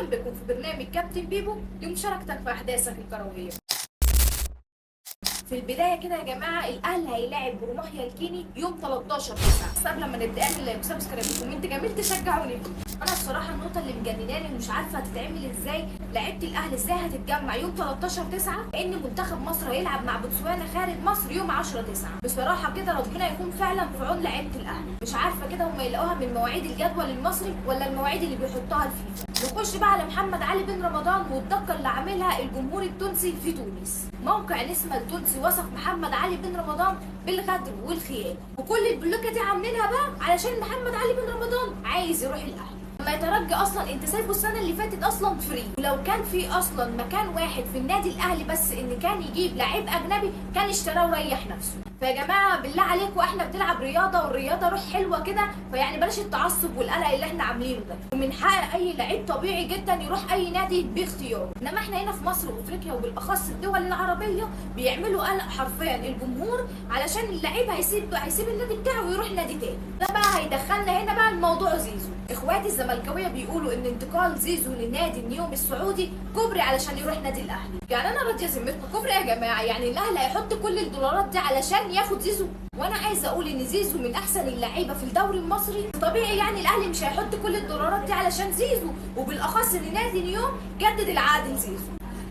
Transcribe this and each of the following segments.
اهلا بكم في برنامج كابتن بيبو لمشاركتك في احداثك الكروية. في البداية كده يا جماعة، الاهلي هيلاعب جورماهيا الكيني يوم 13/9. بس قبل ما نبدا اعمل like و subscribe و comment جميل تشجعوني فيه. انا الصراحة النقطة اللي مجنناني ومش عارفه هتتعمل ازاي، لعيبة الاهلي ازاي هتتجمع يوم 13/9 لان منتخب مصر هيلعب مع بوتسوانا خارج مصر يوم 10/9. بصراحة كده ربنا يكون فعلا في عون لعيبة الاهلي. مش عارفه كده هم يلاقوها من مواعيد الجدول المصري ولا المواعيد اللي بيحطها الفيفا. نخش بقى على محمد علي بن رمضان والدقه اللي عاملها الجمهور التونسي في تونس. موقع نسمة التونسي وصف محمد علي بن رمضان بالغدر والخيانة، وكل البلوكه دي عاملينها بقى علشان محمد علي بن رمضان عايز يروح الاهلي. لما يترجى اصلا انت سايبه السنة اللي فاتت اصلا free، ولو كان في اصلا مكان واحد في النادي الاهلي بس ان كان يجيب لعيب اجنبي كان اشتراه وريح نفسه. فيا جماعة بالله عليكم، احنا بنلعب رياضة والرياضة روح حلوة كده، فيعني بلاش التعصب والقلق اللي احنا عاملينه ده. ومن حق اي لعيب طبيعي جدا يروح اي نادي باختياره، انما احنا هنا في مصر وافريقيا وبالاخص الدول العربية بيعملوا قلق حرفيا الجمهور علشان اللعيب هيسيب النادي بتاعه ويروح نادي تاني. ده بقى هيدخلنا هنا بقى الموضوع زيزو. اخواتي الزملكاويه بيقولوا ان انتقال زيزو لنادي النيوم السعودي كوبري علشان يروح نادي الاهلي. يعني انا راضية ذمتكم كوبري يا جماعة؟ يعني الاهلي هيحط كل الدولارات دي علشان ياخد زيزو؟ وانا عايزه اقول ان زيزو من احسن اللعيبة في الدوري المصري، طبيعي يعني الاهلي مش هيحط كل الدولارات دي علشان زيزو، وبالاخص ان نادي نيوم جدد العقد لزيزو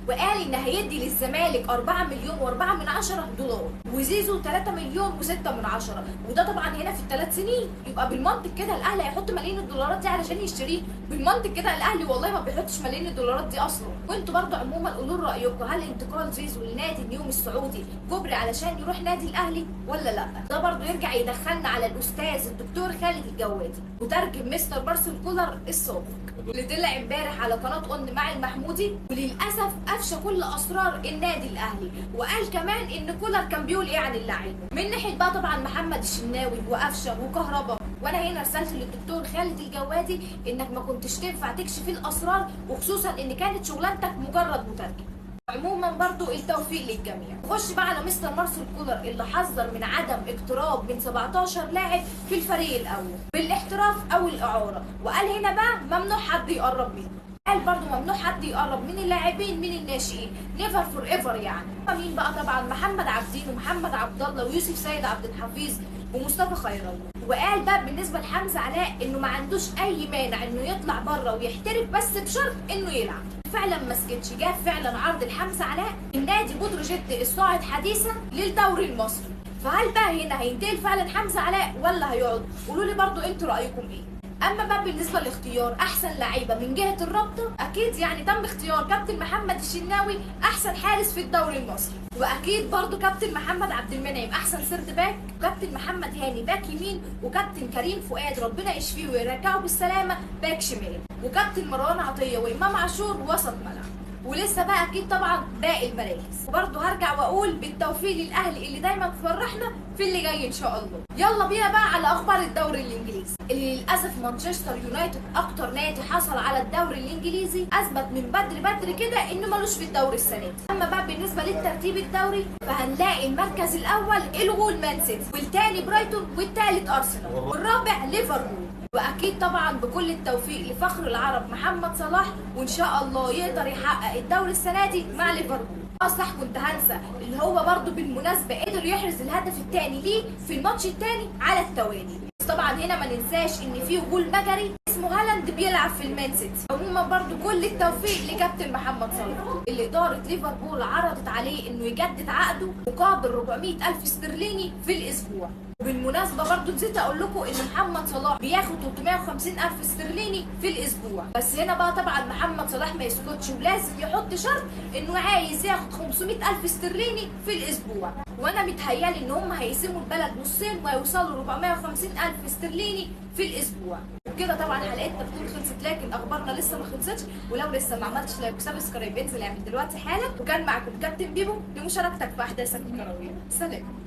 وقال ان هيدي للزمالك 4 مليون و4 من 10 دولار وزيزو 3 مليون و6 من 10، وده طبعا هنا في الثلاث سنين. يبقى بالمنطق كده الاهلي هيحط ملايين الدولارات دي علشان يشتريه؟ بالمنطق كده الاهلي والله ما بيحطش ملايين الدولارات دي اصلا. وانتوا برضو عموما قولوا رايكم، هل انتقال زيزو لنادي النيوم السعودي كوبري علشان يروح نادي الاهلي ولا لا؟ ده برضو يرجع يدخلنا على الاستاذ الدكتور خالد الجوادي مترجم مستر مارسيل كولر السابق، اللي طلع امبارح على قناة اون مع المحمودي، وللاسف افشى كل اسرار النادي الاهلي، وقال كمان ان كولر كان بيقول ايه عن اللعيبة. من ناحية بقى طبعا محمد الشناوي وقفشه وكهربا، وانا هنا رسلت للدكتور خالد الجوادي انك ما كنتش تنفع تكشف الاسرار، وخصوصا ان كانت شغلانتك مجرد مترجم. عموما برضو التوفيق للجميع. خش بقى على مستر مارسيل كولر اللي حذر من عدم اقتراب من 17 لاعب في الفريق الاول بالاحتراف او الاعارة، وقال هنا بقى ممنوع حد يقرب منه. قال برضو ممنوع حد يقرب من اللاعبين من الناشئين، never forever. يعني مين بقى؟ طبعا محمد عابدين ومحمد عبد الله ويوسف سيد عبد الحفيظ ومصطفى خير الله. وقال بقى بالنسبة لحمزة علاء انه ما عندوش اي مانع انه يطلع بره ويحترف، بس بشرط انه يلعب. فعلا ما سكتش، جاب فعلا عرض لحمزة علاء النادي بتروجيت الصاعد حديثا للدوري المصري. فهل بقى هنا هينتقل فعلا حمزة علاء ولا هيقعد؟ قولوا لي برضو انتوا رايكم ايه. اما بقى بالنسبة لاختيار احسن لعيبة من جهة الرابطة، اكيد يعني تم اختيار كابتن محمد الشناوي احسن حارس في الدوري المصري، واكيد برضو كابتن محمد عبد المنعم احسن third back، وكابتن محمد هاني باك يمين، وكابتن كريم فؤاد ربنا يشفيه ويرجعه بالسلامة باك شمال، وكابتن مروان عطية وامام عاشور وسط ملعب. ولسه بقى اكيد طبعا باقي المراكز. وبرضه هرجع واقول بالتوفيق للاهلي اللي دايما فرحنا في اللي جاي ان شاء الله. يلا بينا بقى على اخبار الدوري الانجليزي، اللي للاسف مانشستر يونايتد اكتر نادي حصل على الدوري الانجليزي اثبت من بدري بدري كده انه ملوش في الدوري السنة دي. اما بقى بالنسبة للترتيب الدوري، فهنلاقي المركز الاول الغول مان سيتي، والتاني برايتون، والتالت ارسنال، والرابع ليفربول. واكيد طبعا بكل التوفيق لفخر العرب محمد صلاح، وان شاء الله يقدر يحقق الدوري السنة دي مع ليفربول. صح كنت هنسى، اللي هو برضو بالمناسبة قدر يحرز الهدف الثاني ليه في الماتش الثاني على التوالي. بس طبعا هنا ما ننساش ان في غول مجري اسمه هالاند بيلعب في المان سيتي. عموما برضو كل التوفيق لكابتن محمد صلاح اللي ادارة ليفربول عرضت عليه انه يجدد عقده مقابل 400 الف استرليني في الاسبوع. وبالمناسبة برضو نسيت اقول لكم ان محمد صلاح بياخد 350 الف استرليني في الاسبوع. بس هنا بقى طبعا محمد صلاح ما يسكتش ولازم يحط شرط انه عايز ياخد 500 الف استرليني في الاسبوع. وانا متهيالي ان هم هيقسموا البلد نصين وهيوصلوا 450 الف استرليني في الاسبوع. وبكده طبعا حلقتنا تكون خلصت، لكن اخبارنا لسه ما خلصتش. ولو لسه ما عملتش like و subscribe انزل اعمل دلوقتي حالا. وكان معكم كابتن بيبو لمشاركتك في احداثك الكروية. سلام.